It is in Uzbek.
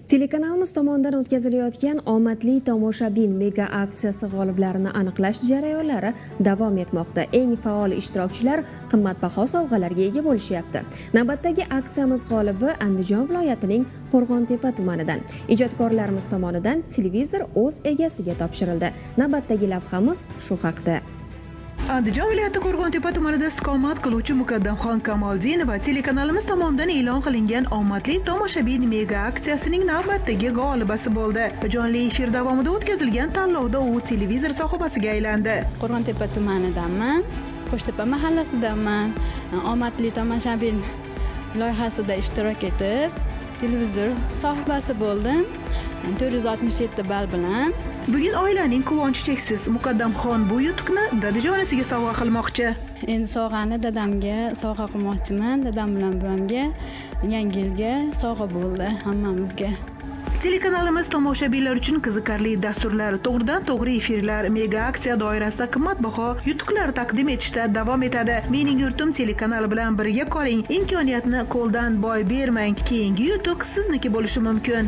Telekanalimiz tomonidan o'tkazilayotgan "Omadli tomoshabin" mega aksiyasi g'oliblarini aniqlash jarayonlari davom etmoqda. Eng faol ishtirokchilar qimmatbaho sovg'alarga ega bo'lishyapti. Navbatdagi aksiyamiz g'olibi Andijon viloyatining Qo'rg'ontepa tumanidan. Ijodkorlarimiz tomonidan televizor o'z egasiga topshirildi. Navbatdagi lavhamiz shu haqda. Andijon viloyati Qo'rg'ontepa tumanida istiqomat qiluvchi Muqaddamxon Kamolddinova telekanalimiz tomonidan e'lon qilingan "Omadli tomoshabin" mega aksiyasining navbatdagi g'olibasi bo'ldi. Jonli efir davomida o'tkazilgan tanlovda u televizor sohibasiga aylandi. Qo'rg'ontepa tumanidanman, Qo'shtepa mahallasidanman. "Omadli tomoshabin" loyihasida ishtirok etib, televizor sohibasi bo'ldim 467 ball bilan. Bugun oilaning quvonchi cheksiz. Muqaddamxon bu yutuqni dadajonisiga sovg'a qilmoqchi. Endi sovg'ani dadamga sovg'a qilmoqchiman. Dadam bilan buvamga Yangi yilga sovg'a bo'ldi hammamizga. Telekanalimiz tomoshabinlar uchun qiziqarli dasturlar, to'g'ridan to'g'ri efirlar, mega aksiya doirasida qimmatbaho yutuqlar taqdim etishda davom etadi. "Mening yurtim" telekanali bilan birga qoling, imkoniyatni qo'ldan boy bermang. Keyingi yutuq sizniki bo'lishi mumkin.